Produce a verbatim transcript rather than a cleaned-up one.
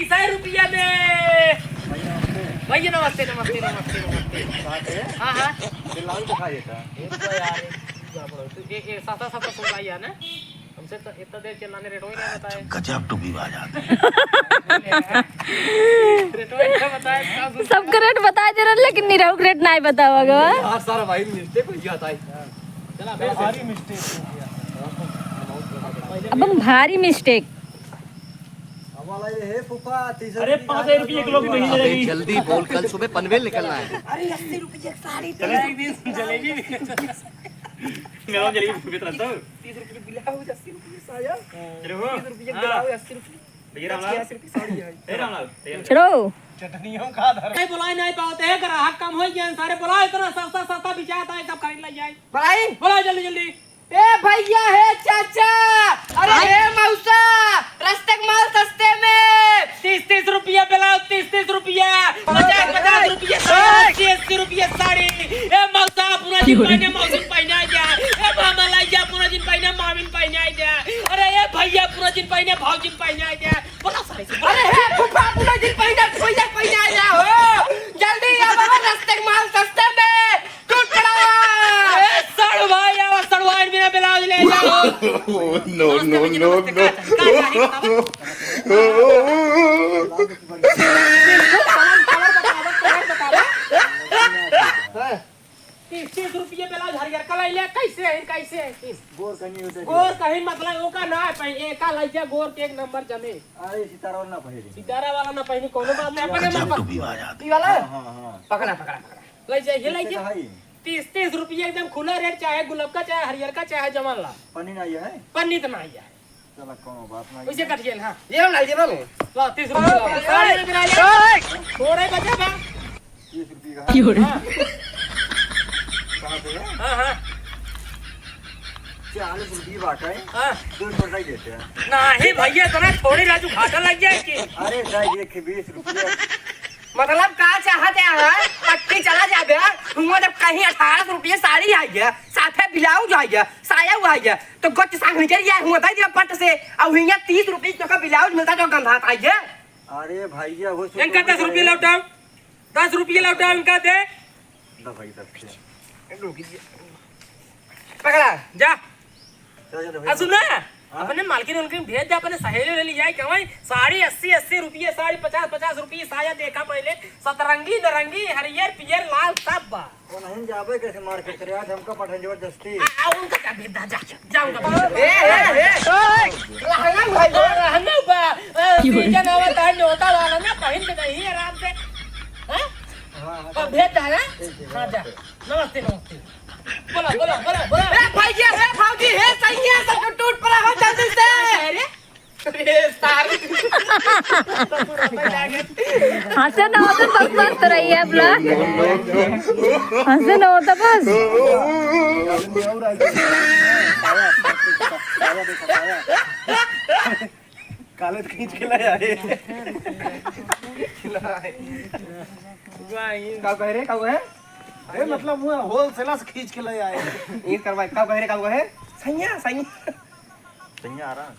सौ रुपया में। भैया नमस्ते, नमस्ते, नमस्ते, नमस्ते। हाँ, हाँ। ये तो यार, ये गड़बड़ हो। तो ये, ये सस्ता, सस्ता सुन रहा है ना? हमसे तो इतना देर चिल्लाने रेट वही नहीं बताए। गजब टू भी बात है। रेट वही नहीं बताए, क्या सुन सबका रेट बताए दे रहे, लेकिन निरहू के रेट नहीं बतावा गवा। यार, सारा भाई मिस्टेक हो गया था। चला, फिर से। भारी मिस्टेक हो गया। अब हम भारी मिस्टेक। अब वाला ये है फूफा, तीस अरे, रुपये पाँच सौ रुपये एक लोग नहीं अबे जलेगी। जल्दी बोल, कल सुबह पनवेल निकलना है। अरे, अस्सी रुपये की साड़ी चले। तीस रुपये की जलेबी। गरम जलेबी बेच रहा था। तीस रुपये की ब्लाउज, अस्सी रुपये की साया। चलो। तीस रुपये की हाँ। ब्लाउज, अस्सी रुपये। भैया रामलाल। अस्सी रुपये की साड़ी है। ए रामलाल, भैया। चलो। चटनियों का आधार। नहीं बुलाए नहीं पावत है, ग्राहक कम हो गया, सारे बुलाओ, इतना सस्ता सस्ता बिचाता है, सब खरीद ले जाए। बुलाई? बुलाओ जल्दी जल्दी। ए भैया, हे चाचा, अरे हे मौसा, रस्ते के माल सस्ते में। तीस तीस रुपया ब्लाउज, तीस तीस रुपया, पचास पचास रुपया साड़ी, अस्सी अस्सी रुपया साड़ी। ए मौसा, पूरा दिन पहने मौसी पहना गया। ए मामा लाई जा, पूरा दिन पहने मामी पहना गया। अरे ए भैया, पूरा दिन पहने भौजी पहना गया। बोला सारे से। अरे हे फूफा, पूरा दिन पहने भैया पहना गया हो। जल्दी आ बाबा, रस्ते के माल सस्ते में। टूट पड़ा। ए, सड़वाई आवा, सड़वाई बिना ब्लाउज ले जाओ। No, no, नमस्ते, no, नमस्ते, no। का चाही, का चाही, बतावा। कलर, कलर बतावा, कलर बतावा। तीस, तीस रुपये ब्लाउज हरियर कलर ले, कैसे है, कैसे है? गोर कहीं होते गोर कहीं मतलब ओका ना है, पहले एका लइका गोर के एक नंबर जमे। अरे सितारा वाला ना पहले। सितारा वाला ना पहले, कोनो बात नहीं, अपने मन पर। ई वाला? हाँ, हाँ, हाँ। पकड़ा, पकड़ा, पकड़ा। ले जाइए, ले कैसे जाइए। का है? तीस, तीस रुपये एकदम खुला रेट, चाहे गुलबका, चाहे हरियरका, चाहे जवान ला। पन्नी ना ये है? पन्नी तो ना ये। चला, कोनो बात ना। वैसे कट गया, हाँ। ये हम डाल दिए बाबू। ला, तीस रुपये ला। साढ़े रुपये ला ले। ओए! थोड़े बचे बा। तीस रुपये का। क्यों रे? हाँ। कहाँ पे है? हाँ, हाँ। चालीस रुपये बाटा है। हाँ। दो सौ रुपये देते हैं। नहीं भैया, इतना थोड़ी राजू, घाटा लग जाए कि। अरे, साहब, ये कि बीस रुपये। मतलब का चाहत है, हाँ? पट्टी चला जाबे, हुआं जब कहीं अठारह सौ रुपये साड़ी आई है, साथे ब्लाउज आई है, साया हुआ आई है, तो गोच सांग निकल जाए, हुआं दे दिया पट से, और हियां तीस रुपये तो का ब्लाउज मिलता जो गंधात आई है। अरे भैया, वो इनका दस रुपये लौटाओ, दस रुपये लौटाओ इनका दे। दे भाई, दस रुपये। पकड़ा, जा। चल, चल, आ, सुन ना, हाँ? अपने मालकिन उनकिन भेज दे, अपने सहेली ले ली जाए, कहवाई साड़ी अस्सी अस्सी रुपये, साड़ी पचास पचास रुपये, साया देखा पहले, सतरंगी, नारंगी, हरियर, पियर, लाल, सब बा। वो नहीं जाबे कैसे मार्केट करे, आज हमका पठाई जबरदस्ती। आ, आ, उनका क्या भेज दे, जा, जा उनका भेज दे। ए, ए, ए, ओए, लहंगा उठाई दे। ओ, लहंगा बा, ए, क्यों रे? सीजन आवत है, नोटा वाला ना, पहन के जाइए आराम से। हाँ? हाँ, हाँ, अब भेज दे, हाँ? ठीक, ठीक, हाँ, जा। ठीक। नमस्ते, नमस्ते। बोला, बोला, बोला, बोला। ए भैया, हे भौजी, हे सैया, सब तो टूट पड़ा हो जल्दी से। अरे, अरे, सारे। हंसे ना हो तो बस, बस तो रही है आप लोग। हंसे ना हो तो बस। काले तो खींच के ले आए। का कहे रे, का कहे? अरे मतलब वो होलसेलर से खींच के ले आए। ये करवाए, का कहे रे, का कहे? सैया, सैया। सैया आ रहा।